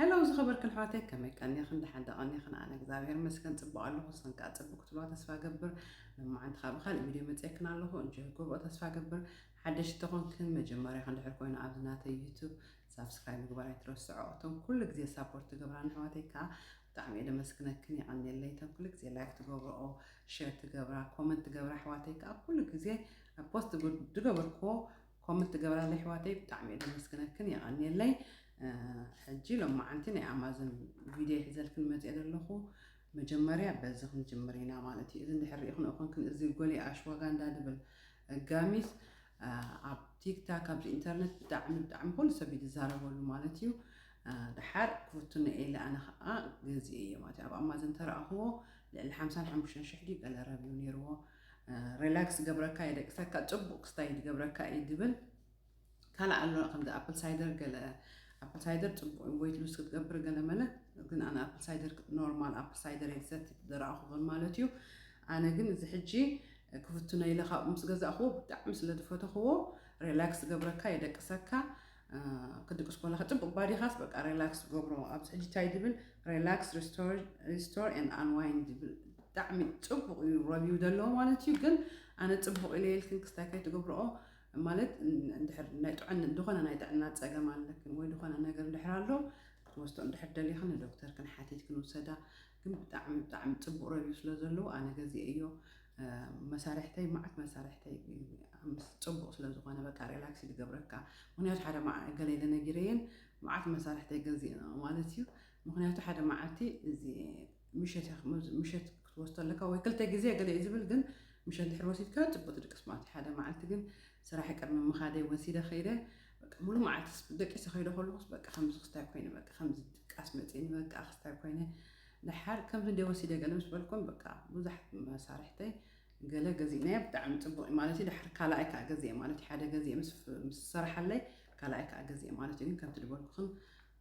ሄሎ ዝኸበርክን ኣሕዋተይ፣ ከመይ ቀኒኽን? ደሓን ዶ ቀኒኽን? ኣነ እግዚኣብሔር ይመስገን ጽቡቕ ኣለኹ። ንስኽን ከኣ ጽቡቕ ክትብላ ተስፋ ገብር። ሎማዓንቲ ካብ ካልእ ቪድዮ መጺኤክን ኣለኹ። እንጆ ክገብሮ ተስፋ ገብር። ሓደሽቲ ተኾንክን መጀመርያ እንድሕር ኮይኑ ኣብዚ ናተይ ዩቱብ ሳብስክራይብ ምግባር ኣይትረስዖ። እቶም ኩሉ ግዜ ሳፖርት ትገብራን ኣሕዋተይ ከኣ ብጣዕሚ እየ ደመስግነክን፣ የቐንየለይ። እቶም ኩሉ ግዜ ላይክ ትገብርኦ፣ ሼር ትገብራ፣ ኮመንት ትገብራ ኣሕዋተይ ከኣ ኩሉ ግዜ ኣብ ፖስት ዝገበርክዎ ኮመንት ትገብራለይ ኣሕዋተይ ብጣዕሚ እየ ደመስግነክን፣ የቐንየለይ። እ፣ ሕጂ ሎማዓንቲ ናይ ኣማዞን ቪድዮ ሒዘልክን መፅየ ዘለኹ። መጀመርያ በዚ ክንጅምር ኢና ማለት እዩ። እዚ እንድሕር ርኢኽን ኦኾንክን እዚ ጎሊ ኣሽዋጋንዳ ድብል ጋሚስ፣ እ፣ ኣብ ቲክታክ ኣብዚ ኢንተርነት ብጣዕሚ ብጣዕሚ ኩሉ ሰብ እዩ ዝዛረበሉ ማለት እዩ። እ፣ ደሓር ክፍትኖ ኢለ ኣነ ኸዓ ገዚኤዮ ማለት እዩ። ኣብ ኣማዞን ተረኣኽዎ ልዕሊ ሓምሳን ሓሙሽተን ሽሕ ድዩ ገለ ረብዩ ነይርዎ። እ፣ ሪላክስ ገብረካ የደቅሰካ፣ ጽቡቕ ክስታይ ገብረካ እዩ ድብል። ካልእ ኣሎ ከምዚ ኣፕል ሳይደር ገለ ኣፕል ሳይደር ጽቡቕ እዩ፣ ዌይት ሉዝ ክትገብር ገለ መለ። ግን ኣነ ኣፕል ሳይደር ኖርማል ኣፕል ሳይደር እየ ዝሰቲ ዝረኣኹ ግን ማለት እዩ። ኣነ ግን እዚ ሕጂ ክፍትኖ ኢለ ካብኡ ምስ ገዛእኽዎ ብጣዕሚ ስለ ዝፈተኽዎ ሪላክስ ገብረካ የደቅሰካ። እ፣ ክድቅስ ከለኻ ጽቡቕ ባዲኻስ በቃ ሪላክስ ገብሮ። ኣብዚ ሕጂ እንታይ ድብል ሪላክስ ሪስቶር ሪስቶር ኤንድ ኣንዋይንድ ድብል ብጣዕሚ ጽቡቕ እዩ ረቪው ዘለዎ ማለት እዩ። ግን ኣነ ጽቡቕ ኢለ ኢልክን ክስታይ ከይትገብርኦ ማለት ን-፣ እንድሕር ናይ ጥዕና፣ ዝኾነ ናይ ጥዕና ጸገም ኣለክን ወይ ዝኾነ ነገር እንድሕር ኣሎ ክትወስዶ እንድሕር ደሊኽን ንዶክተርክን ሓቲትክን ውሰዳ። ግን ብጣዕሚ ብጣዕሚ ጽቡቕ ረቪው ስለ ዘለዎ ኣነ ገዚኤዮ። እ፣ መሳርሕተይ መዓት መሳርሕተይ ምስ ጽቡቕ ስለ ዝኾነ በቃ ሪላክስ ይገብረካ። ምኽንያቱ ሓደ መዓ-፣ ገለ ኢለ ነጊረየን መዓት መሳርሕተይ ገዚኤ ማለት እዩ። ምኽንያቱ ሓደ መዓልቲ እዚ ምሸት ኢኻ፣ ምሸት ክትወስዶ ኣለካ ወይ ክልተ ግዜ ገለ እዩ ዝብል፣ ግን ምሸት እንድሕር ወሲድካ ጽቡቕ ትድቅስ ማለት እዩ። ሓደ መዓልቲ ግን ስራሕ ቅድሚ ምኻደይ ወሲደ ኸይደ፣ በቃ ሙሉ መዓልቲ ደቂሰ ኸይደ ከለኹስ በቃ ከምዚ ክስታይ ኮይነ፣ በቃ ከምዚ ድቃስ መጺእኒ፣ በቃ ክስታይ ኮይነ። ደሓር ከምዚ እንደ ወሲደ ገለ ምስ በልኩም በቃ ብዙሓት መሳርሕተይ ገለ ገዚእናዮ ብጣዕሚ ጽቡቕ እዩ ማለት እዩ። ደሓር ካልኣይ ከዓ ገዚኤ ማለት እዩ። ሓደ ገዚኤ ምስ፣ ምስ ሰራሓለይ ካልኣይ ከዓ ገዚኤ ማለት እዩ። ግን ከምቲ ዝበልኩኽን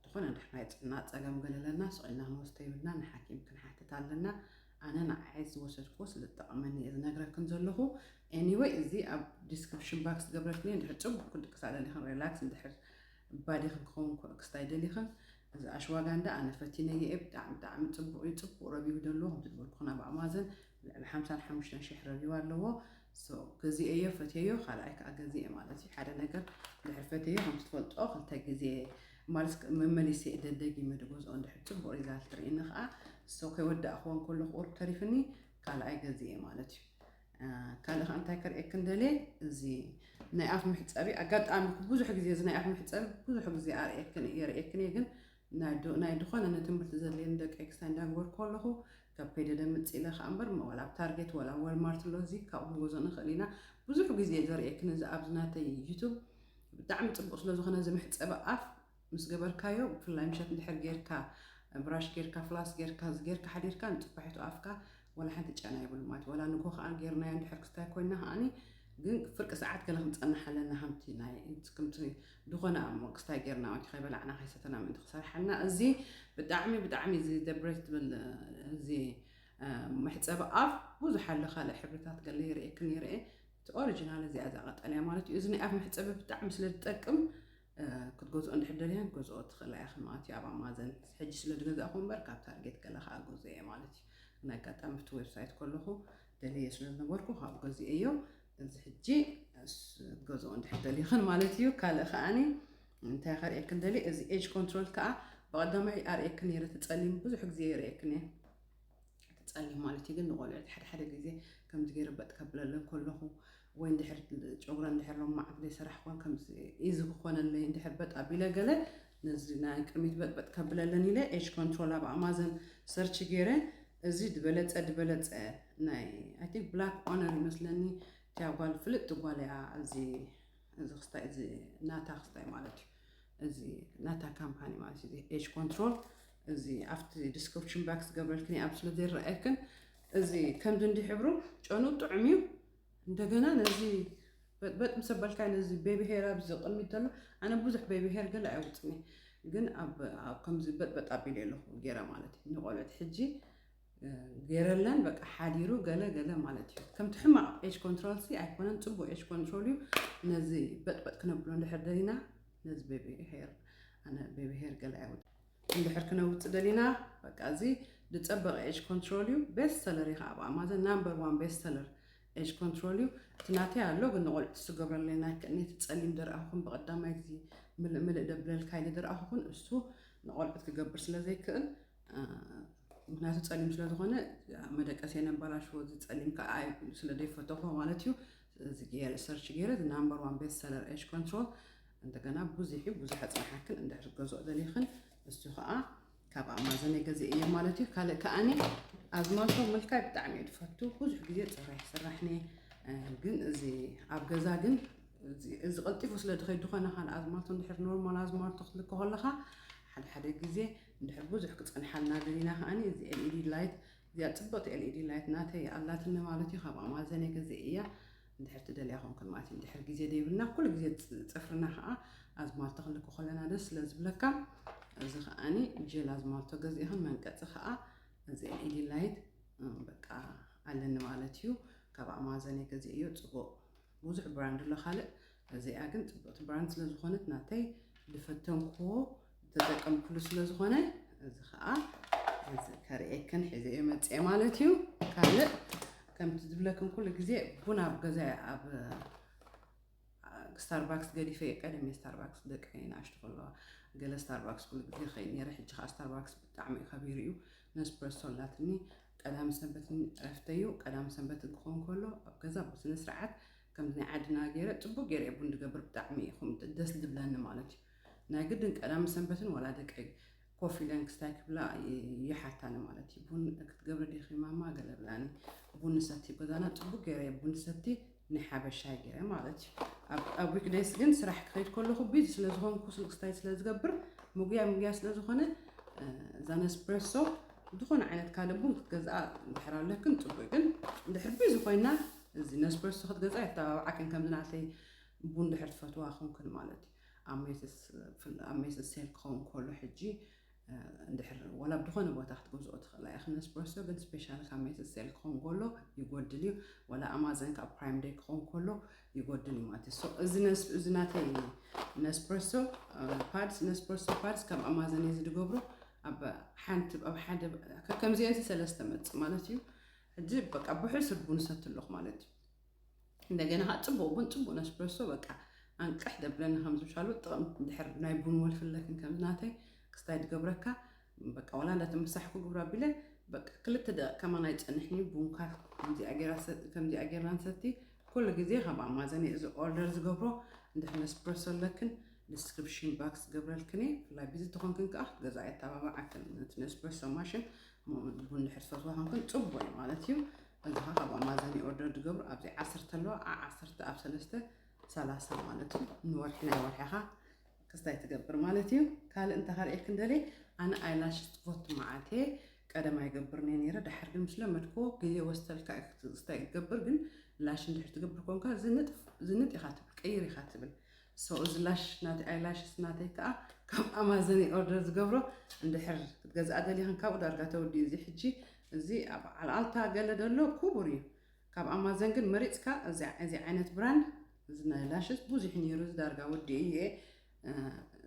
ዝኾነ እንድሕር ናይ ጥዕና ጸገም ገለ ኣለና፣ ስቕ ኢልና ክንወስዶ የብልና፣ ንሓኪም ክንሓትት ኣለና። ኣነ ንዓይ ዝወሰድኩዎ ስለ ዝጠቐመኒ እየ ዝነግረክን ዘለኹ። ኤኒወይ፣ እዚ ኣብ ዲስክሪፕሽን ባክስ ዝገብረልክን እየ። እንድሕር ጽቡቕ ክድቅሳ ደሊኽን፣ ሪላክስ እንድሕር ባዲኽን ክኸውን ክስታይ ደሊኽን፣ እዚ ኣሽዋጋንዳ ኣነ ፈቲነዮ እየ። ብጣዕሚ፣ ብጣዕሚ ጽቡቕ እዩ። ጽቡቕ ረቪው ዘለዎ፣ ከምቲ ዝበልኩኽን ኣብ ኣማዘን ልዕሊ ሓምሳን ሓሙሽተን ሽሕ ረቪው ኣለዎ። ሶ፣ ገዚኤዮ፣ ፈትየዮ፣ ካልኣይ ከዓ ገዚኤ ማለት እዩ። ሓደ ነገር እንድሕር ፈትየዮ፣ ከም ትፈልጦ፣ ክልተ ግዜ ማለት መመሊሰ እየ ደደጊመ ድገዝኦ፣ እንድሕር ጽቡቕ ሪዛልት ርእኒ ከዓ፣ ሶ፣ ከይወዳእክዎ እንከሎ ቁሩብ ተሪፍኒ፣ ካልኣይ ገዚኤ ማለት እዩ። እ፣ ካልእ ከዓ እንታይ ከርእየክን ደልየ፣ እዚ ናይ ኣፍ መሕጸቢ፣ ኣጋጣሚ ብዙሕ ግዜ እዚ ናይ ኣፍ መሕጸቢ ብዙሕ ግዜ ኣርእየክን እየ፣ የርእየክን እየ፣ ግን ናይ ዶ-፣ ናይ ድኾነ ንትምህርቲ ዘድልየኒ ደቂ ኤክስታይ እንዳግበርኩ ከለኹ ካብ ከይደ ደምጽእ ኢለ ኸኣ እምበር፣ ወላ ኣብ ታርጌት ወላ ኣብ ወልማርት ኣሎ፣ እዚ ካብኡ ክንገዝኦ ንኽእል ኢና። ብዙሕ ግዜ ዘርእየክን እዚ ኣብዚ ናተይ ዩቱብ ብጣዕሚ ጽቡቕ ስለ ዝኾነ፣ እዚ መሕጸቢ ኣፍ ምስ ገበርካዮ፣ ብፍላይ ምሸት እንድሕር ጌርካ፣ ብራሽ ጌርካ፣ ፍላስ ጌርካ፣ እዚ ጌርካ ሓዲርካ፣ ንጽባሒቱ ኣፍካ ወላ ሓንቲ ጨና የብሉ ማለት እዩ። ወላ ንግሆ ኸኣ ጌርናዮ እንድሕር ክስታይ ኮይና ኸኣኒ፣ ግን ፍርቂ ሰዓት ገለ ክንጸንሕ ኣለና፣ ከምቲ ናይ፣ ከምቲ ድኾነ ኣብ መንግስታይ ጌርና፣ እቲ ከይበላዕና ከይሰተና ምእንቲ ክሰርሓልና። እዚ ብጣዕሚ፣ ብጣዕሚ እዚ ደብሬት ትብል፣ እዚ፣ እ፣ መሕጸቢ ኣፍ ብዙሕ ኣሎ፣ ካልእ ሕብርታት ገለ ይርእየክን ይርኤ። እቲ ኦሪጂናል እዚኣ፣ እዛ ቀጠልያ ማለት እዩ። እዚ ናይ ኣፍ መሕጸቢ ብጣዕሚ ስለ ዝጠቅም፣ እ፣ ክትገዝኦ እንድሕር ደሊኽን ክትገዝኦ ትኽእላ ኢኽን ማለት እዩ። ኣብ ኣማዘን ሕጂ ስለ ዝገዛእኹ እምበር፣ ካብ ታርጌት ገለ ከኣ ገዝኦ እየ ማለት እዩ። ግን ኣጋጣሚ ኣብቲ ዌብሳይት ከለኹ ደልየ ስለ ዝነበርኩ፣ ካብኡ ገዚኤዮ። እዚ ሕጂ ስ-፣ ክትገዝኦ እንድሕር ደሊኽን ማለት እዩ። ካልእ ከኣኒ እንታይ ከርእየክን ደልየ፣ እዚ ኤጅ ኮንትሮል ከኣ ብቐዳማይ ኣርእየክን ነይረ፣ እቲ ጸሊም ብዙሕ ግዜ የርእየክን እየ። እቲ ጸሊም ማለት እዩ፣ ግን ንቖልዑት ሓደ ሓደ ግዜ ከምዚ ገይረ በጥ ከብለለን ከለኹ፣ ወይ እንድሕር ጨጉረን እንድሕር ሎማዓንቲ ዘይሰራሕኩወን ከምዚ ኢዚ ክኾነለይ እንድሕር በጥ ኣቢለ ገለ፣ ነዚ ናይ ቅድሚት በጥበጥ ከብለለን ኢለ ኤጅ ኮንትሮል ኣብ ኣማዘን ሰርች ገይረ፣ እዚ ዝበለጸ፣ ዝበለጸ ናይ፣ ኣይ ቲንክ ብላክ ኦነር ይመስለኒ፣ እቲያ ጓል ፍልጥቲ ጓል እያ፣ እዚ፣ እዚ ክስታይ፣ እዚ ናታ ክስታይ ማለት እዩ። እዚ ናታ ካምፓኒ ማለት እዩ፣ እዚ ኤጅ ኮንትሮል። እዚ ኣብቲ ዲስክሪፕሽን ባክስ ዝገብረልክን እየ፣ ኣብ ስለ ዘይረኣየክን፣ እዚ ከምዚ እንዲ ሕብሩ ጨኑ ጥዑም እዩ። እንደገና ነዚ በጥበጥ ምስ ኣበልካ ነዚ ቤቢ ሄር ኣብዚ ቅድሚት ዘሎ፣ ኣነ ብዙሕ ቤቢ ሄር ገለ ኣይወፅኒ፣ ግን ኣብ፣ ኣብ ከምዚ በጥበጥ ኣቢለ ኣለኹ ገይረ ማለት እዩ። ንቆልዑት ሕጂ፣ እ፣ ገይረለን በቃ ሓዲሩ ገለ ገለ ማለት እዩ። ከምቲ ሕማቕ ኤጅ ኮንትሮል ሲ ኣይኮነን፣ ፅቡቅ ኤጅ ኮንትሮል እዩ። ነዚ በጥበጥ ክነብሎ እንድሕር ደሊና ነዚ ቤቢ ሄር፣ ኣነ ቤቢ ሄር ገለ ኣይወፅኒ። እንድሕር ክነውፅእ ደሊና በቃ እዚ ዝፀበቐ edge control እዩ። Best seller እዩ ከዓ ኣብ ኣማዘን number one best seller edge control እዩ። እቲ ናተይ ኣሎ ግን ንቆልዑት ዝገብረለይ ናይ ከእኔ እቲ ፀሊም ደርኣኹን ብቐዳማይ ግዜ ምልእ ምልእ ደብለልካ ኢለ ደርኣኹን እሱ ንቆልዑት ክገብር ስለ ዘይክእል ምክንያቱ ፀሊም ስለ ዝኾነ መደቀስ የነባላሽዎ እዚ ፀሊም ከዓ ስለ ዘይፈተኹ ማለት እዩ። እዚ ገይረ search ገይረ number one best seller edge control እንደገና ብዙሕ ብዙሕ ኣፅናሓክን እንድሕር ገዝኦ ደሊኽን እሱ ከዓ ካብ ኣማዘን ገዝእ እየ ማለት እዩ። ካልእ ከዓኒ ኣዝማልቶ ምልካይ ብጣዕሚ እየ ዝፈቱ። ብዙሕ ግዜ ፅሬሕ ስራሕኒ ግን እዚ ኣብ ገዛ ግን እዚ ቀልጢፉ ስለ ድኸይድ ዝኾነ ካልእ ኣዝማልቶ እንድሕር ኖርማል ኣዝማልቶ ክትልኮ ከለኻ ሓደ ሓደ ግዜ እንድሕር ብዙሕ ክፀንሓልና ደሊና ከዓኒ እዚ LED light እዚኣ ፅብቕቲ LED light ናተይ ኣላትኒ ማለት እዩ። ካብ ኣማዘን ገዝእ እያ። እንድሕር ትደልያ ኮንክን ማለት እዩ። እንድሕር ግዜ ደይብልና ኩሉ ግዜ ፅፍርና ከዓ ኣዝማልቶ ክንልኮ ከለና ደስ ስለ ዝብለካ እዚ ከዓኒ ጀል ኣዝማልቶ ገዚእኽን መንቀፂ ከዓ እዚ LED light በቃ ኣለኒ ማለት እዩ። ካብ ኣማዘን ገዝእ እዮ ፅቡቕ ብዙሕ ብራንድ ኣሎ ካልእ እዚኣ ግን ፅብቕቲ ብራንድ ስለ ዝኾነት ናተይ ዝፈተንክዎ ዝተጠቀምኩሉ ስለ ዝኾነ እዚ ከዓ እዚ ከርእየክን ሒዘ እየ መፅአ ማለት እዩ። ካልእ ከምቲ ዝብለክን ኩሉ ግዜ ቡን ኣብ ገዛ ኣብ ስታርባክስ ገዲፈ እየ ቀደም እየ ስታርባክስ ደቂ ንኣሽቱ ከለዋ ገለ ስታርባክስ ኩሉ ግዜ ከይድ ነረ። ሕጂ ከዓ ስታርባክስ ብጣዕሚ እዩ ከቢሩ እዩ። ነስፕረሶ ኣላትኒ ቀዳም ሰንበት ዕረፍተዩ ቀዳም ሰንበት ክኾን ከሎ ኣብ ገዛ ብስነ ስርዓት ከምዚ ናይ ዓድና ገይረ ፅቡቅ ገይረ ቡን ዝገብር ብጣዕሚ ይኹም ደስ ዝብለኒ ማለት እዩ። ናይ ግድን ቀዳም ሰንበትን ወላ ደቂ ኮፍ ኢለን ክስታይ ክብላ ይሓታኒ ማለት እዩ። ቡን ክትገብሪ ዲኺ ማማ ገለ ብላኒ። ቡን ንሰቲ ገዛና ፅቡቅ ገይረ ቡን ንሰቲ ናይ ሓበሻ ገይረ ማለት እዩ። ኣብ ዊክደይስ ግን ስራሕ ክኸይድ ከለኹ ቢዚ ስለ ዝኾንኩ ስልክስታይ ስለ ዝገብር ምጉያ ምጉያ ስለ ዝኾነ እዛ ነስፕረሶ ዝኾነ ዓይነት ካልእ ቡን ክትገዝኣ እንድሕር ኣለክን ፅቡቅ ግን እንድሕር ቢዚ ኮይና እዚ ነስፕረሶ ክትገዝኣ የተባብዓክን ከምዚ ናተይ ቡን ድሕር ትፈትዋ ኮንክን ማለት እዩ። ኣብ ሜስስ ሴል ክኸውን ከሎ ሕጂ እንድሕር ወላ ብድኾነ ቦታ ክትገዝኦ ትኽእላ ኢኽን ነስፕረሶ ግን ስፔሻል ካብ ሜስስ ሴል ክኸውን ከሎ ይጎድል እዩ። ወላ ኣማዘን ካብ ፕራይም ደይ ክኸውን ከሎ ይጎድል እዩ ማለት እዩ። እዚ ናተይ ነስፕረሶ ፓድስ ነስፕረሶ ፓድስ ካብ ኣማዘን እዩ ዝድገብሮ ኣብ ሓንቲ ኣብ ሓደ ከምዚአን ሰለስተ መፅእ ማለት እዩ። ሕጂ በቃ ብሕሱር ቡን ሰትለኹ ማለት እዩ። እንደገና ከዓ ፅቡቅ ቡን ፅቡቅ ነስፕረሶ በቃ ኣንቅሕ ደብለኒ ከምዝብሻሉ ጥቕም ድሕር ናይ ቡን ወልፍለክን ከምዝናተይ ክስታይ ድገብረካ በቃ ወላ እንዳተመሳሕኩ ግብራ ቢለ በቃ ክልተ ደቂ ከማን ኣይፀንሕኒ ቡንካ ከምዚኣ ጌርና ንሰቲ ኩሉ ግዜ ካብ ኣማዘን እዚ ኦርደር ዝገብሮ እንድሕር ነስፕረሶ ኣለክን ዲስክሪፕሽን ባክስ ገብረልክን ብፍላይ ቢዚ ተኾንክን ከዓ ክትገዛ የተባባዓክን ነቲ ነስፕረሶ ማሽን ቡን ድሕር ዝፈትዋ ኮንክን ፅቡቅ እዩ ማለት እዩ። እዚ ከዓ ካብ ኣማዘን ኦርደር ዝገብሩ ኣብዚ ዓሰርተ ኣለዋ ዓ ዓሰርተ ኣብ ሰለስተ ሰላሳ ማለት እዩ። ንወርሒ ናይ ወርሒኻ ክስታይ ትገብር ማለት እዩ። ካልእ እንተ ከርእየክን ደልየ ኣነ ኣይላሽ ዝፈቱ መዓት እየ ቀደም ኣይገብርን እየ ነይረ ድሓር ግን ምስ ለመድክዎ ግዜ ወስተልካ ክስታይ ትገብር ግን ላሽ እንድሕር ትገብር ኮንካ ዝንጥ ኢኻ ትብል ቀይር ኢኻ ትብል። So እዚ ላሽ ናተይ ኣይላሽስ ናተይ ከዓ ካብ ኣማዘን ኦርደር ዝገብሮ እንድሕር ክትገዝኣ ደሊኽን ካብኡ ዳርጋ ተወዲኡ እዚ ሕጂ እዚ ኣብ ዓልዓልታ ገለ ደሎ ክቡር እዩ። ካብ ኣማዘን ግን መሪፅካ እዚ ዓይነት ብራንድ እዚ ናይ ላሽስ ብዙሕ ነይሩ እዚ ዳርጋ ወዲኡ እየ።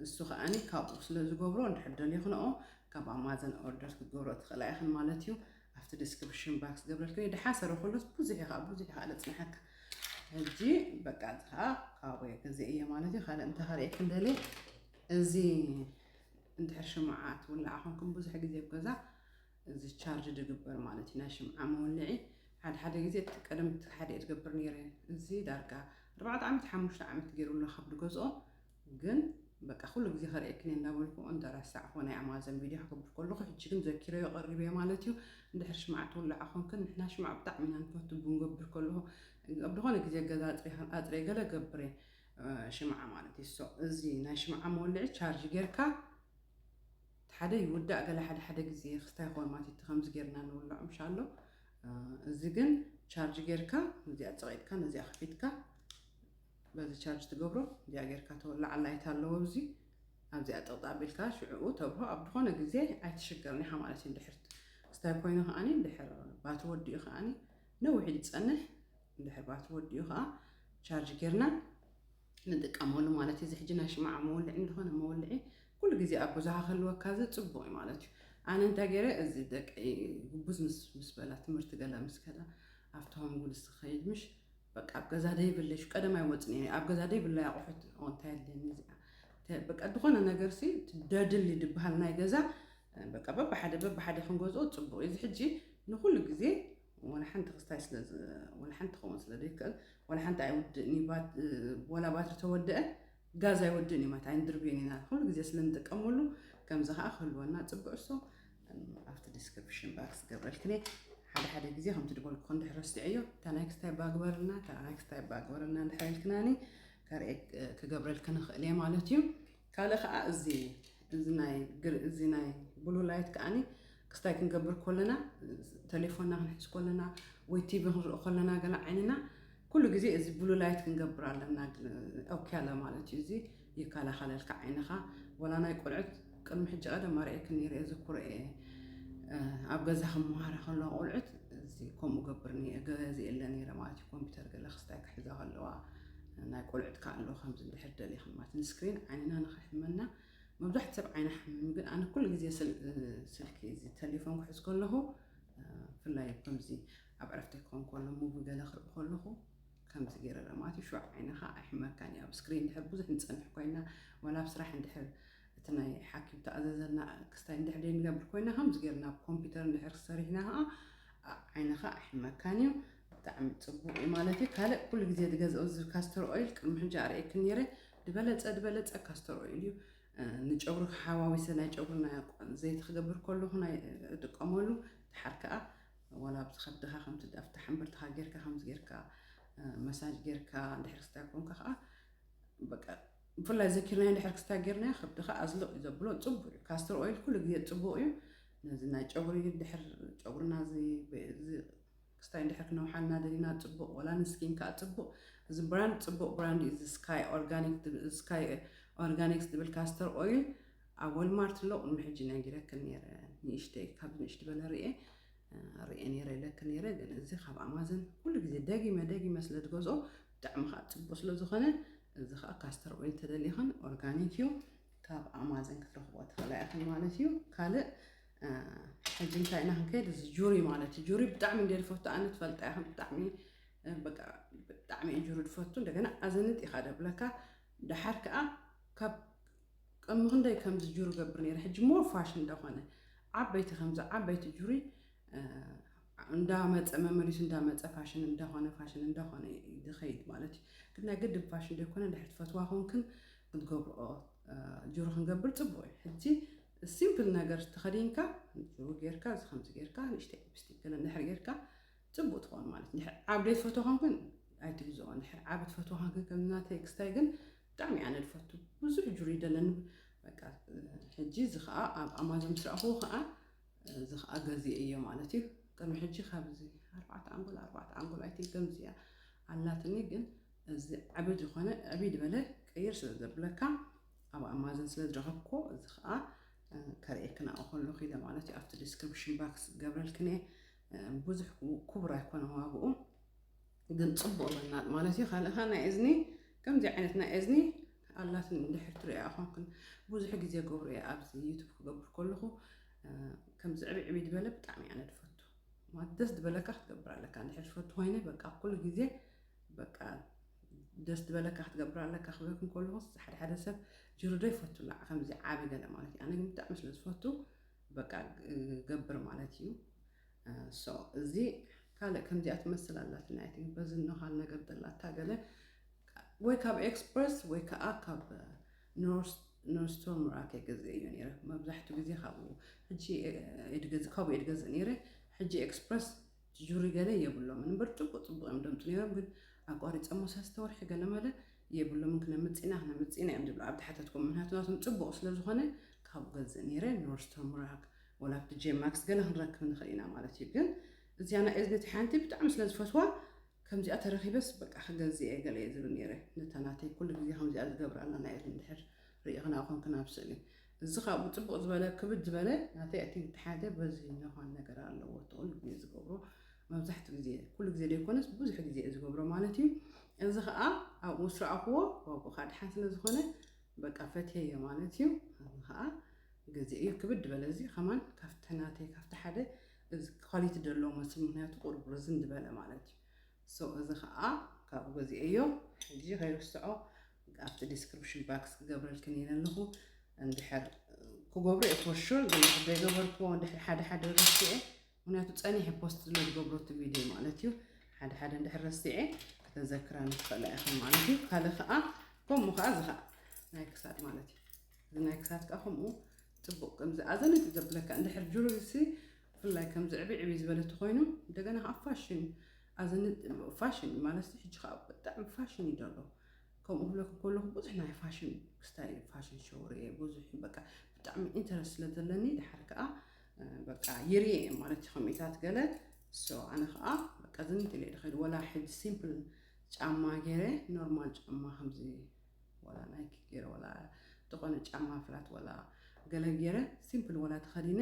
እሱ ከዓኒ ካብኡ ስለ ዝገብሮ እንድሕር ደሊኽንኦ ካብ ኣማዘን ኦርደር ክትገብሮ ትኽእላ ኢኽን ማለት እዩ። ኣብቲ ዲስክሪፕሽን ባክስ ገብረልክኒ ድሓሰረ ከሎስ ብዙሕ እዩ ከዓ ብዙሕ እዩ ከዓ ለፅንሓካ። ሕጂ በቃ እዚ ከዓ ካብኡ ገዚአ እየ ማለት እዩ። ካልእ እንተ ከርእየክን ደልየ እዚ እንድሕር ሽምዓ ትውልዓ ኮንኩም ብዙሕ ግዜ ኣብ ገዛ እዚ ቻርጅ ድግበር ማለት እዩ ናይ ሽምዓ መወልዒ ሓደ ሓደ ግዜ እቲ ቀደም እቲ ሓደ እየ ዝገብር ነይረ እዚ ዳርጋ ኣርባዕተ ዓመት ሓሙሽተ ዓመት ገይሩ ኣሎ ካብ ድገዝኦ ግን በቃ ኩሉ ግዜ ከርእየክን እየ እንዳበልኩ እንተረሳዕኩ ናይ ኣማዘን ቪድዮ ክገብር ከለኹ ሕጂ ግን ዘኪረዮ ቀሪበዮ ማለት እዩ። እንድሕር ሽምዓ ትውልዓ ኮንክን ንሕና ሽምዓ ብጣዕሚ ኢና ንፈቱ ቡን ገብር ከለኹ ኣብ ዝኾነ ግዜ ገዛ ኣፅሬ ገለ ገብር እየ ሽምዓ ማለት እዩ። So እዚ ናይ ሽምዓ መወልዒ ቻርጅ ጌርካ ሓደ ይውዳእ ገለ ሓደ ሓደ ግዜ ክስታይ ክኾን ማለት እዩ። ከምዚ ጌርና ንውልዖ ምሻ ኣሎ እዚ ግን ቻርጅ ጌርካ ነዚኣ ፀቒጥካ ነዚኣ ከፊትካ በዚ ቻርጅ ትገብሮ እዚኣ ጌርካ ተወላዓ ላይት ኣለዎ እዚ ኣብዚኣ ጥቕጣ ኣቢልካ ሽዕኡ ተብርሆ ኣብ ዝኾነ ግዜ ኣይትሽገርን ኢኻ ማለት እዩ። እንድሕር ክስታይ ኮይኑ ከዓኒ እንድሕር ባትሪ ወዲኡ ከዓኒ ነዊሕ እዩ ዝፀንሕ። እንድሕር ባትሪ ወዲኡ ከዓ ቻርጅ ጌርና ንጥቀመሉ ማለት እዩ። እዚ ሕጂ ናይ ሽምዓ መወልዒ እንድኾነ መወልዒ ኩሉ ግዜ ኣብ ገዛኻ ክህልወካ እዚ ጽቡቕ እዩ ማለት እዩ። ኣነ እንታይ ገይረ፣ እዚ ደቂ ግቡዝ ምስ ምስ በላ፣ ትምህርቲ ገላ ምስ ከዳ፣ ኣብቲ ሆም ጉልስ ክኸይድ ምሽ፣ በቃ ኣብ ገዛ ደይብለይ፣ ቀደም ኣይወጽን እየ፣ ኣብ ገዛ ደይብለይ ኣቑሑት እንታይ ኣለኒ እዚኣ፣ ተ- በቃ ዝኾነ ነገር ሲ ደድሊ ድበሃል ናይ ገዛ፣ በቃ በብሓደ በብሓደ ክንገዝኦ ጽቡቕ እዩ። እዚ ሕጂ ንኹሉ ግዜ ወላ ሓንቲ ክስታይ ስለ ዝ- ወላ ሓንቲ ክኸውን ስለ ዘይክእል፣ ወላ ሓንቲ ኣይውድእን እዩ። ባት- ወላ ባትሪ ተወደአ፣ ጋዝ ኣይወድእን እዩ ማለት ኣይንድርብዮን ኢና። ኩሉ ግዜ ስለ ንጥቀመሉ፣ ከምዚ ከዓ ክህልወና ጽቡዕ። እሶ ኣብቲ ዲስክሪፕሽን ባክስ ገብረልክን እየ። ሓደ ሓደ ግዜ ከምቲ ድበልኩ እንድሕር ረሲዐዮ፣ እታ ናይ ክስታይ ባግበርልና፣ እታ ናይ ክስታይ ባግበርልና እንድሕር ኢልክናኒ፣ ከርእየ ክገብረልክን ንኽእል እየ ማለት እዩ። ካልእ ከዓ እዚ እዚ ናይ ግር- እዚ ናይ ብሉ ላይት ከዓኒ ክስታይ ክንገብር ከለና፣ ተሌፎንና ክንሕዝ ከለና፣ ወይ ቲቪ ክንርኢ ከለና፣ ገለ ዓይንና ኩሉ ግዜ እዚ ብሉ ላይት ክንገብር ኣለና። ኦኬ ኣለ ማለት እዩ። እዚ ይከላኸለልካ ዓይንኻ። ወላ ናይ ቆልዑት ቅድሚ ሕጂ ቀደም ኣርእየክን ነይረ፣ የዘኩረ እየ። ኣብ ገዛ ክመሃራ ከለዋ ቆልዑት እዚ ከምኡ ገብር ገዚእለ ነይረ ማለት እዩ። ኮምፒውተር ገለ ክስታይ ክሕዛ ከለዋ፣ ናይ ቆልዑት ከ ኣሎ ከምዚ እንድሕር ደሊኽን ማለት ንስክሪን ዓይንና ንኽሕመና። መብዛሕትኡ ሰብ ዓይና ሓምም፣ ግን ኣነ ኩሉ ግዜ ስል- ስልኪ እዚ ተሌፎን ክሕዝ ከለኹ፣ ብፍላይ ከምዚ ኣብ ዕረፍቲ ክኾን ከሎ፣ ሙቪ ገለ ክርኢ ከለኹ፣ ከምዚ ገይረ ርእ ማለት እዩ። ሽዑ ዓይንኻ ኣይሕመካን እዩ። ኣብ ስክሪን እንድሕር ብዙሕ ንጸንሕ ኮይና፣ ዋላ ኣብ ስራሕ እንድሕር እቲ ናይ ሓኪም ተኣዘዘና ክስታይ እንድሕር ደይ ንገብር ኮይና፣ ከምዚ ገይርና ኣብ ኮምፒውተር እንድሕር ሰሪሕና ከዓ፣ ዓ- ዓይንኻ ኣይሕመካን እዩ። ብጣዕሚ ጽቡቕ እዩ ማለት እዩ። ካልእ ኩሉ ግዜ ዝገዝኦ እዚ ካስተር ኦይል ቅድሚ ሕጂ ኣርእየክን ነይረ። ዝበለጸ ዝበለጸ ካስተር ኦይል እዩ። ንጨጉሪ ሓዋዊሰ ናይ ጨጉሪ ናይ ዘይቲ ክገብር ከለኹ ናይ እጥቀመሉ። ድሓር ከኣ ዋላ ኣብዚ ከብድኻ ከምቲ ኣብቲ ሓምብርትኻ ጌርካ ከምዚ ጌርካ መሳጅ ጌርካ እንድሕር ክስታይ ኮንካ ከኣ በቃ ብፍላይ ዘኪርናዮ እንድሕር ክስታይ ጌርናዮ ከብድኻ ኣዝልቕ እዩ ዘብሎ። ጽቡቕ እዩ። ካስተር ኦይል ኩሉ ግዜ ጽቡቕ እዩ። ነዚ ናይ ጨጉሪ ድሕር ጨጉርና እዚ ክስታይ እንድሕር ክነውሓልና ደሊና ጽቡቕ፣ ወላ ንስኪን ከኣ ጽቡቕ። እዚ ብራንድ ጽቡቕ ብራንድ እዩ። እዚ ስካይ ኦርጋኒክ ዝብል- ስካይ ኦርጋኒክስ ዝብል ካስተር ኦይል ኣብ ወልማርት ኣሎ። ቅድሚ ሕጂ ነጊረክን ነይረ። ንእሽተይ ካብ ንእሽት በለ ርኤ ርኤ ነይረ ኢለክን ነይረ። ግን እዚ ካብ ኣማዘን ኩሉ ግዜ ደጊመ ደጊመ ስለ ዝገዝኦ ብጣዕሚ ከዓ ጽቡቕ ስለ ዝኾነ፣ እዚ ከዓ ካስተር ኦይል ተደሊኽን ኦርጋኒክ እዩ። ካብ ኣማዘን ክትረኽቦ ትኽእላ ኢኽን ማለት እዩ። ካልእ ሕጂ እንታይ ኢና ክንከይድ? እዚ ጁሪ ማለት እዩ። ጁሪ ብጣዕሚ እንደ ዝፈቱ ኣነ ትፈልጣ ኢኽን። ብጣዕሚ በቃ ብጣዕሚ እዩ ጁሪ ዝፈቱ። እንደገና ኣዘንጥ ኢኻ ደብለካ። ደሓር ከዓ ካብ ቅድሚ ክንደይ ከምዚ ጁሪ ገብር ነይረ። ሕጂ ሞር ፋሽን እንዳኾነ ዓበይቲ ከምዚ ዓበይቲ ጁሪ እንዳመፀ መመሊሱ እንዳመፀ ፋሽን እንዳኾነ ፋሽን እንዳኾነ እዩ ዝኸይድ ማለት እዩ። ግን ናይ ግድን ፋሽን ዘይኮነ ድሕር ትፈትዋ ኮንክን ክትገብርኦ ጁሪ ክንገብር ፅቡቅ እዩ። ሕጂ ሲምፕል ነገር ተኸዲንካ ጁሪ ጌርካ እዚ ከምዚ ጌርካ ንእሽተይ ሊፕስቲክ ገለ እንድሕር ጌርካ ፅቡቅ ትኸውን ማለት እዩ። ድሕር ዓብ ደይ ትፈትዋ ኮንክን ኣይትግዝኦ። ድሕር ዓብ ትፈትዋ ኮንክን ከም ናተይ ክስታይ ግን ብጣዕሚ ኣነ ዝፈቱ ብዙሕ ጁሪ ደለኒ። በቃ ሕጂ እዚ ከዓ ኣብ ኣማዞን ምስ ረኣኽዎ ከዓ እዚ ከዓ ገዚአ እዮ ማለት እዩ። ቅድሚ ሕጂ ካብዚ ኣርባዕተ ኣንጎል ኣርባዕተ ኣንጎል ኣይትንከም እዚኣ ኣላትኒ፣ ግን እዚ ዕብይ ዝኾነ ዕብይ ዝበለ ቀይር ስለ ዘብለካ ኣብ ኣማዘን ስለ ዝረኸብኮ እዚ ከዓ ከርእየክን ኣብኡ ከለኹ ኢለ ማለት እዩ። ኣብቲ ዲስክሪፕሽን ባክስ ገብረልክን እየ። ብዙሕ ክቡር ኣይኮነ ዋግኡ፣ ግን ፅቡቅ መናጥ ማለት እዩ። ካልእኻ ናይ እዝኒ ከምዚ ዓይነት ናይ እዝኒ ኣላትን እንድሕር ትሪኣ ኮንክን ብዙሕ ግዜ ገብሩ እየ ኣብዚ ዩቱብ ክገብር ከለኹ ከምዚ ዕብይ ዕብይ ዝበለ ብጣዕሚ ኣነ ድፈቱ። ማለት ደስ ዝበለካ ክትገብር ኣለካ። እንድሕር ትፈቱ ኮይነ በቃ ኩሉ ግዜ በቃ ደስ ዝበለካ ክትገብር ኣለካ ክብለኩም ከለኹ ሓደ ሓደ ሰብ ጅሩዶ ይፈቱላ ከምዚ ዓቢ ገለ ማለት እዩ። ኣነ ግን ብጣዕሚ ስለ ዝፈቱ በቃ ገብር ማለት እዩ። ሶ እዚ ካልእ ከምዚኣ ትመስል ኣላትና። ኣይ ቲንክ በዚ እንኳን ነገር ደላታ ገለ ወይ ካብ ኤክስፕረስ ወይ ከዓ ካብ ኖርስቶር ምራክ የገዝእ እዩ ነይረ። መብዛሕትኡ ግዜ ካብኡ ሕጂ የድገዝ ካብኡ የድገዝእ ነይረ። ሕጂ ኤክስፕረስ ጁሪ ገለ የብሎምን እምበር ጽቡቅ ጽቡቅ እዮም ደምፁ ነይሮም። ግን ኣቋሪፀሞ ሰለስተ ወርሒ ገለ መለ የብሎምን። ክነምፅና ክነምፅና እዮም ዝብሉ ኣብ ተሓተትኩም። ምክንያቱ ናቶም ጽቡቅ ስለዝኾነ ካብኡ ገዝእ ነይረ። ኖርስቶር ምራክ ወላ ኣብቲ ጄማክስ ገለ ክንረክብ ንኽእል ኢና ማለት እዩ። ግን እዚኣ ናይ እዝኒ እቲ ሓንቲ ብጣዕሚ ስለ ዝፈትዋ ከምዚኣ ተረኺበስ በቃ ክገዝእ እየ ገለ እየ ዝብል ነይረ። ነታ ናተይ ኩሉ ግዜ ከምዚኣ ዝገብራ ኣላ ናይ እዝኒ እንድሕር ርኢኽና ኮንክን ኣብ ስእሊ። እዚ ካብኡ ጽቡቕ ዝበለ ክብድ ዝበለ ናተይ ኣይ ቲንክ ተሓደ በዚ ዝኾን ነገር ኣለዎ እቲ ኩሉ ግዜ ዝገብሮ መብዛሕትኡ ግዜ ኩሉ ግዜ ዘይኮነስ ብዙሕ ግዜ እየ ዝገብሮ ማለት እዩ። እዚ ከዓ ኣብኡ ምስ ረኣኽዎ ዋግኡ ከዓ ድሓን ስለ ዝኾነ በቃ ፈትየዮ ማለት እዩ። እዚ ከዓ ግዜ እዩ ክብድ ዝበለ፣ እዚ ከማን ካብቲ ናተይ ካብቲ ሓደ እዚ ኳሊቲ ዘለዎ መስል፣ ምክንያቱ ቁርብ ርዝን ዝበለ ማለት እዩ። So እዚ ከዓ ካብኡ ገዚኤዮ። ሕጂ ከይርስዖ ኣብቲ ዲስክሪፕሽን ባክስ ክገብረልክን እየ ኣለኹ። እንድሕር ክገብሮ እየ for sure፣ ግን እንድሕር ዘይገበርክዎ፣ እንድሕር ሓደ ሓደ ረሲዐ፣ ምክንያቱ ጸኒሐ ፖስት ስለ ዝገብሮ እቲ ቪድዮ ማለት እዩ። ሓደ ሓደ እንድሕር ረሲዐ፣ ከተዘክራ ንትኽእላ ኢኽን ማለት እዩ። ካልእ ከዓ ከምኡ ከዓ እዚ ከዓ ናይ ክሳድ ማለት እዩ። እዚ ናይ ክሳድ ከዓ ከምኡ ጽቡቕ ከምዚ ኣዘነት እዩ ዘብለካ። እንድሕር ጁሪ ሲ ብፍላይ ከምዚ ዕብይ ዕብይ ዝበለ ተኾይኑ፣ እንደገና ከዓ ፋሽን ኣዘነት፣ ፋሽን ማለት ሕጂ ከዓ ብጣዕሚ ፋሽን እዩ ዘሎ። ከምኡ ክብለኩም ከለኹ ብዙሕ ናይ ፋሽን ስታይል፣ ፋሽን ሾው ርእየ ብዙሕ፣ በቃ ብጣዕሚ ኢንተረስት ስለ ዘለኒ፣ ድሓር ከዓ እ፣ በቃ ይርእየ እየ ማለት እዩ ከምኢታት ገለ። So ኣነ ከዓ በቃ ዝንጥ ኢለ እየ ዝኸይድ። ወላ ሕጂ ሲምፕል ጫማ ገይረ፣ ኖርማል ጫማ ከምዚ፣ ወላ ናይኪ ገይረ፣ ወላ ዝኾነ ጫማ ፍላት፣ ወላ ገለ ገይረ፣ ሲምፕል ወላ ተኸዲነ፣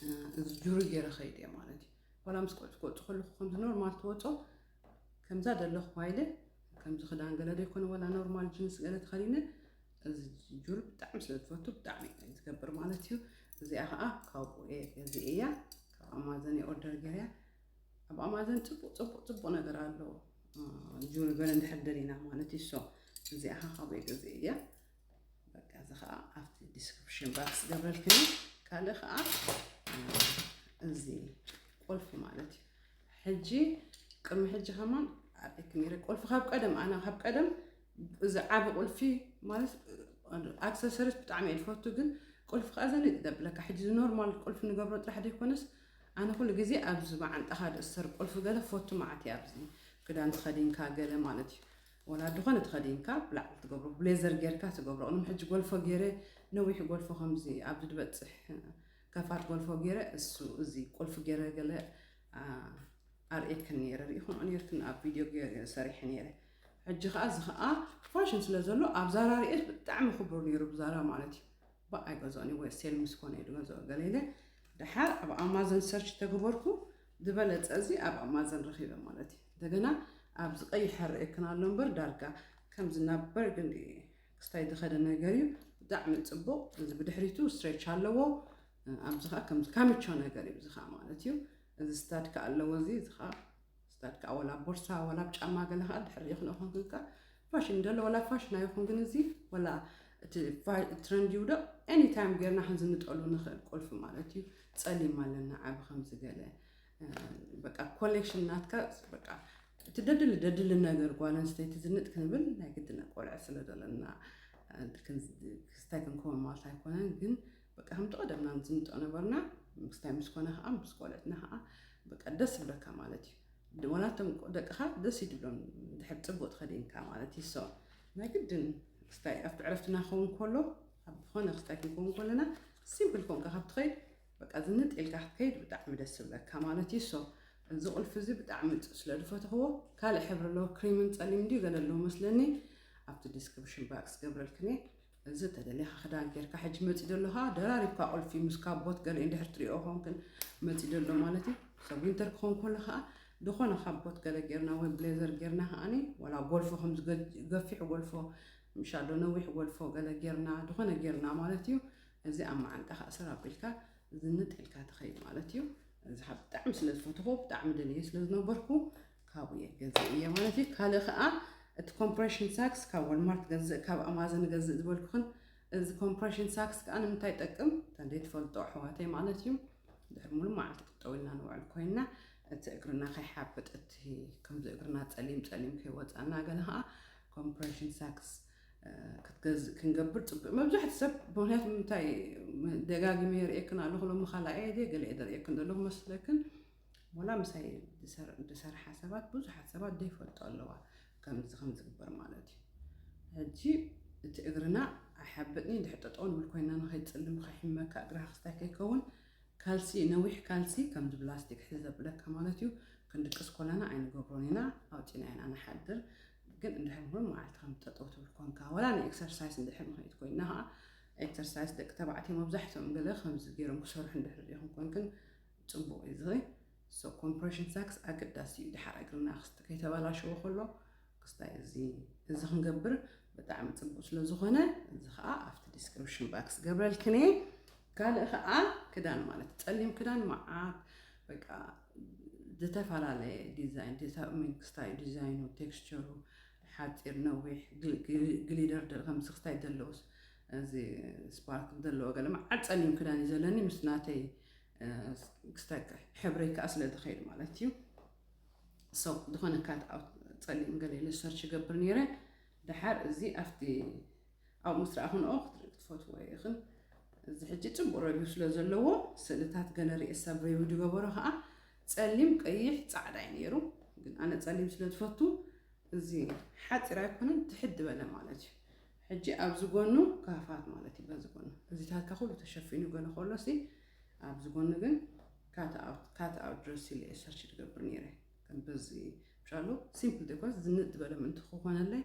እ፣ እዚ ጁሪ ገይረ ኸይድ እየ ማለት እዩ። ወላ ምስ ቆልዑ ክወፁ ከለኹ ከምዚ ኖርማል ትወፆ፣ ከምዛ ዘለኹ ዋይለ፣ ከምዚ ክዳን ገለ ዘይኮነ፣ ወላ ኖርማል ጅንስ ገለ ተኸዲነ፣ እዚ ጁሪ ብጣዕሚ ስለ ዝፈቱ ብጣዕሚ እዩ ዝገብር ማለት እዩ። እዚኣ ከዓ ካብኡ እየ ገዚኤያ፣ ካብ ኣማዘን እየ ኦርደር ገይረያ። ኣብ ኣማዘን ፅቡቅ ፅቡቅ ፅቡቅ ነገር ኣሎ፣ እ፣ ጁሪ ገለ እንድሕር ደሊና ማለት እዩ። So እዚኣ ከዓ ካብኡ እየ ገዚኤያ። በቃ እዚ ከዓ ኣብቲ ዲስክሪፕሽን ባክስ ገብረልክኒ። ካልእ ከዓ፣ እ፣ እዚ ቁልፊ ማለት እዩ። ሕጂ ቅድሚ ሕጂ ከማን ኣርእየኪ ነይረ ቁልፊ ካብ ቀደም፣ ኣነ ካብ ቀደም እዚ ዓቢ ቁልፊ ማለት ኣክሰሰሪስ ብጣዕሚ እየ ዝፈቱ፣ ግን ቁልፊ ከዓ ዘንጥ ደብለካ። ሕጂ እዚ ኖርማል ቁልፊ ንገብሮ ጥራሕ ዘይኮነስ፣ ኣነ ኩሉ ግዜ ኣብዚ መዓንጣኻ ዝእሰር ቁልፊ ገለ ፈቱ፣ መዓት እየ ኣብዚ ክዳን ተኸዲንካ ገለ ማለት እዩ። ወላ ዝኾነ ተኸዲንካ ብላዕሊ ትገብሮ፣ ብሌዘር ጌርካ ትገብሮ። ቅድሚ ሕጂ ጎልፎ ጌረ፣ ነዊሕ ጎልፎ ከምዚ ኣብዚ ዝበጽሕ ከፋት ጎልፎ ጌረ፣ እሱ እዚ ቁልፊ ጌረ ገለ፣ አ፣ ኣርእየክን ነይረ፣ ርኢኹም ኔርክን ኣብ ቪድዮ ገ-፣ ሰሪሐ ነይረ። ሕጂ ኸዓ እዚ ኸዓ ፋሽን ስለ ዘሎ ኣብ ዛራ ርኤት ብጣዕሚ ክቡር ነይሩ፣ ብዛራ ማለት እዩ። ባ ኣይገዝኦን እየ ወይ ሴል ምስ ኮነ እየ ዝገዝኦ ገለ ኢለ። ደሓር ኣብ ኣማዘን ሰርች ተግበርኩ፣ ዝበለጸ እዚ ኣብ ኣማዘን ረኺበ ማለት እዩ። እንደገና ኣብዚ ቀይሕ ኣርእየክን ኣሎ እምበር ዳርጋ ከምዚ ናብ በርግንዲ ክስታይ ዝኸደ ነገር እዩ። ብጣዕሚ ጽቡቕ። እዚ ብድሕሪቱ ስትሬች ኣለዎ። ኣብዚ ኸዓ ከምዚ ካምቾ ነገር እዩ፣ እዚ ኸዓ ማለት እዩ። እዚ ስታድ ከኣ ኣለዎ፣ እዚ፣ እዚ ኸዓ ስታድ ከኣ ወላ ቦርሳ፣ ወላ ኣብ ጫማ ገለ ኸዓ ድሕሪ ይኽንኦ ኾንክን ከኣ ፋሽን ደሎ፣ ወላ ፋሽን ኣይኹን፣ ግን እዚ ወላ እቲ ፋ-፣ ትረንድ ይውደቕ፣ ኤኒ ታይም ጌርና ክንዝንጠሉ ንኽእል ቁልፊ ማለት እዩ። ጸሊም ኣለና፣ ዓቢ ከምዚ ገለ፣ እ፣ በቃ ኮሌክሽን ናትካ፣ በቃ እቲ ደድሊ፣ ደድሊ ነገር ጓል ኣንስተይቲ ዝንጥ ክንብል ናይ ግድን ቆልዐ ስለ ዘለና፣ እ፣ ክን-፣ ክስታይ ክንከውን ማለት ኣይኮነን፣ ግን በቃ ከምቲ ቀደምና ንዝንጦ ነበርና። ምስታይ ምስ ኮነ ኸዓ፣ ምስ ቆልዕትና ኸዓ በቃ ደስ ይብለካ ማለት እዩ። ድ-፣ ወላ እቶም ቆ-፣ ደቅኻ ደስ ይድብሎም፣ ድሕር ጽቡቕ ተኸዲንካ ማለት እዩ። So ናይ ግድን ክስታይ ኣብቲ ዕረፍትና ክኸውን ከሎ፣ ኣብ ዝኾነ ክስታይ ክንከውን ከለና፣ ሲምፕል ኮንካ ካብ ትኸይድ፣ በቃ ዝንጥ ኢልካ ክትከይድ ብጣዕሚ ደስ ይብለካ ማለት እዩ። So እዚ ቁልፊ እዚ ብጣዕሚ ጥ-፣ ስለ ዝፈተኽዎ፣ ካልእ ሕብሪ ኣለዎ፣ ክሪምን ጸሊም እንድዩ ገለ ኣለዎ መስለኒ። ኣብቲ ዲስክሪፕሽን ባክስ ገብረልክን እየ። እዚ ተደሊኻ ክዳን ጌርካ ሕጂ መጺእ ዘሎ ኸዓ ደራሪብካ ቁልፊ ምስ ካቦት ገለ እንድሕር ትሪኦ ኾንክን መጺእ ዘሎ ማለት እዩ። ሰብ ዊንተር ክኾን ከሎ ኸዓ ዝኾነ ካቦት ገለ ጌርና ወይ ብሌዘር ጌርና ኸዓኒ፣ ወላ ጎልፎ ከምዚ ገ-፣ ገፊሕ ጎልፎ፣ ምሻ ዶ ነዊሕ ጎልፎ ገለ ጌርና፣ ዝኾነ ጌርና ማለት እዩ። እዚ ኣብ መዓንጣ ኸዓ ሰር ኣቢልካ ዝንጥ ኢልካ ትኸይድ ማለት እዩ። እዚ ኸዓ ብጣዕሚ ስለ ዝፈትኹ፣ ብጣዕሚ ደልየ ስለ ዝነበርኩ፣ ካብኡ እየ ገዚኤዮ ማለት እዩ። ካልእ ኸዓ እቲ ኮምፕሬሽን ሳክስ ካብ ዋልማርት ገዝእ፣ ካብ ኣማዘን ገዝእ ዝበልኩኽን፣ እዚ ኮምፕሬሽን ሳክስ ከኣ ንምንታይ ይጠቅም? እንተ ዘይትፈልጦ ኣሕዋተይ ማለት እዩ። ድሕሪ ሙሉእ መዓልቲ ጠጠው ኢልና ንውዕል ኮይንና፣ እቲ እግርና ከይሓብጥ፣ እቲ ከምዚ እግርና ጸሊም ጸሊም ከይወጻና፣ ገለ ከኣ ኮምፕሬሽን ሳክስ፣ እ፣ ክትገዝእ ክንገብር ጽቡቅ። መብዛሕትኡ ሰብ፣ ምኽንያቱ ምንታይ ደጋጊመ የርእየክን ኣለኹ፣ ሎሚ ካልኣይ እየ፣ ገለ እየ ዘርእየክን ዘለኹ መስለክን፣ ወላ ምሳይ ዝሰር-፣ ዝሰርሓ ሰባት፣ ብዙሓት ሰባት ዘይፈልጡ ኣለዋ፣ ከምዚ ከም ዝግበር ማለት እዩ። ሕጂ እቲ እግርና ኣይሓብጥን እዩ፣ ድሕሪ ጠጠው ንብል ኮይና ንኸይጽልም፣ ከይሕመካ፣ እግርኻ ክስታይ ከይከውን፣ ካልሲ፣ ነዊሕ ካልሲ፣ ከምዚ ብላስቲክ ሕዚ ዘብለካ ማለት እዩ፣ ክንድቅስ ኮለና ኣይንገብሮን ኢና፣ ኣውጺና ኢና ንሓድር። ግን እንድሕር እውን መዓልቲ ከም ጠጠው ትብል ኮንካ፣ ወላ ንኤክሰርሳይስ እንድሕር ንኸይድ ኮይና ኸዓ፣ ኤክሰርሳይስ ደቂ ተባዕትዮ መብዛሕትኦም ገለ ከምዚ ገይሮም ክሰርሑ እንድሕር ርኢኹም ኮንክን፣ ጽቡቕ እዩ እዚ። So ኮምፕሬሽን ሳክስ ኣገዳሲ እዩ፣ ድሓር እግርና ክስቲ ከይተበላሸወ ከሎ ክስታይ። እዚ፣ እዚ ክንገብር ብጣዕሚ ፅቡቅ ስለዝኾነ እዚ ከዓ ኣብቲ description box ገብረልክን እየ። ካልእ ከዓ ክዳን ማለት ጸሊም ክዳን መዓት በቃ ዝተፈላለየ ዲዛይን ክስታይ ዲዛይኑ ቴክስቸሩ ሓፂር ነዊሕ glitter ከምዚ ክስታይ ዘለውስ እዚ ስፓርክል ዘለዎ ገለ መዓት ጸሊም ክዳን እዩ ዘለኒ ምስ ናተይ ክስታይ ሕብረይ ከዓ ስለ ዝኸይድ ማለት እዩ። So ዝኾነ cut out ጸሊም ገለ ኢለ search ይገብር ነይረ። ድሓር እዚ ኣብቲ ኣብኡ ምስ ረኣኹንኦ ክትርኢ ክትፈትዎ ኢኽን። እዚ ሕጂ ጽቡቕ review ስለ ዘለዎ ስእልታት ገለ ርእየ ሰብ review ዝገበሮ ከዓ ጸሊም ቀይሕ ጻዕዳ እዩ ነይሩ። ግን ኣነ ጸሊም ስለ ዝፈቱ እዚ ሓፂር ኣይኮነን ትሕት ዝበለ ማለት እዩ። ሕጂ ኣብዚ ጎኑ ካፋት ማለት እዩ በዚ ጎኑ እዚታት ከኩሉ ተሸፊኑ ገለ ከሎ ሲ ኣብዚ ጎኑ ግን cut out dress ኢለ search ዝገብር ነይረ። ከም በዚ ሻሉ simple decor ዝንጥ ዝበለ ምእንቲ ክኾነለይ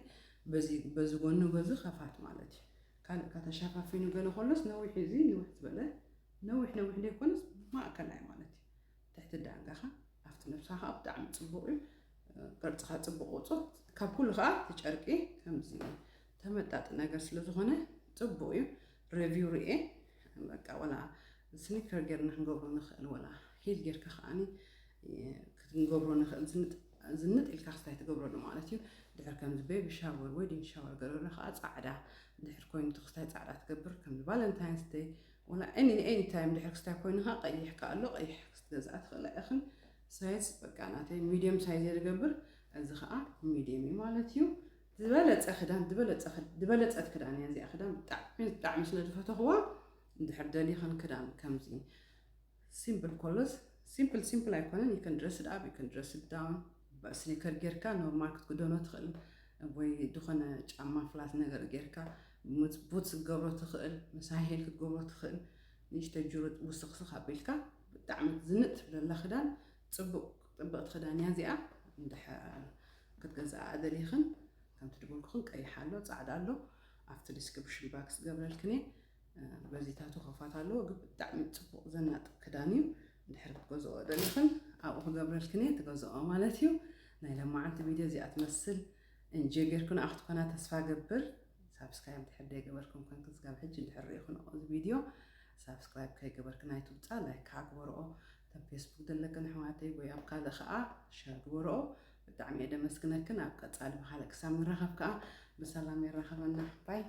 በዚ ጎኑ በዚ ከፋት ማለት እዩ። ካልእ ከተሸፋፊኑ ገለ ከሎስ ነዊሕ እዚ ንውሕ ዝበለ ነዊሕ ነዊሕ ዘይኮነስ ማእከላይ ማለት እዩ። ትሕቲ ዳንጋኻ ኣብቲ ነብሳ ከዓ ብጣዕሚ ፅቡቅ እዩ። ቅርፅኻ ፅቡቅ ውፁ ካብ ኩሉ ከዓ እቲ ጨርቂ ከምዚ ተመጣጢ ነገር ስለ ዝኾነ ፅቡቅ እዩ። Review ርኤ በቃ ወላ sneaker ጌርና ክንገብሮ ንኽእል ወላ heel ጌርካ ከዓኒ ክንገብሮ ንኽእል ዝንጥ ኢልካ ክስታይ ትገብረሉ ማለት እዩ። ድሕር ከምዚ baby shower wedding shower ገረና ከዓ ፃዕዳ ድሕር ኮይኑ እቲ ክስታይ ፃዕዳ ትገብር ከምዚ Valentine's Day ወላ any time ድሕር ክስታይ ኮይኑ ከዓ ቀይሕ ከዓ ኣሎ ቀይሕ ክትገዝኣ ትኽእላ ኢኽን። Size በቃ ናተይ medium size እየ ዝገብር። እዚ ከዓ medium እዩ ማለት እዩ። ዝበለፀ ክዳን ዝበለፀት ክዳን እያ እዚኣ ክዳን ብጣዕሚ ብጣዕሚ ስለ ዝፈተኽዋ እንድሕር ደሊኽን ክዳን ከምዚ simple colors simple simple ኣይኮነን you can dress it up you can dress it down sneaker ጌርካ normal ክትክደኖ ትኽእል ወይ ዝኾነ ጫማ flat ነገር ጌርካ boots ክትገብሮ ትኽእል ምስ high heel ክትገብሮ ትኽእል ንእሽተይ ጅሩጥ ውስኽስኽ ኣቢልካ ብጣዕሚ ዝንጥ ትብለላ ክዳን ፅቡቅ ፅብቕቲ ክዳን እያ እዚኣ እንድሕር ክትገዝኣ ደሊኽን ከምቲ ድበልኩኽን ቀይሕ ኣሎ ፃዕዳ ኣሎ ኣብቲ description box ገብረልክን እየ በዚታቱ ከፋት ኣለዎ ግን ብጣዕሚ ፅቡቅ ዘናጥ ክዳን እዩ እንድሕር ክትገዝኦ ደሊኽን ኣብኡ ክገብረልክን እየ ትገዝኦ ማለት እዩ ናይ ለማዓንቲ video እዚኣ ትመስል እንጂ ጌርኩ ንኣ ክትኮና ተስፋ ገብር subscribe ድሕር ደይገበርኩም ኮንክ ዝጋብ ሕጂ እንድሕር ርኢኹን እዚ video subscribe ከይገበርክ ናይ ትውፃ like ከዓ ግበርኦ ተም Facebook ዘለክን ኣሕዋተይ ወይ ኣብ ካልእ ከዓ share ግበርኦ ብጣዕሚ እየ ደመስግነክን ኣብ ቀፃሊ ብካልእ ክሳብ ንራኸብ ከዓ ብሰላም የራኸበና bye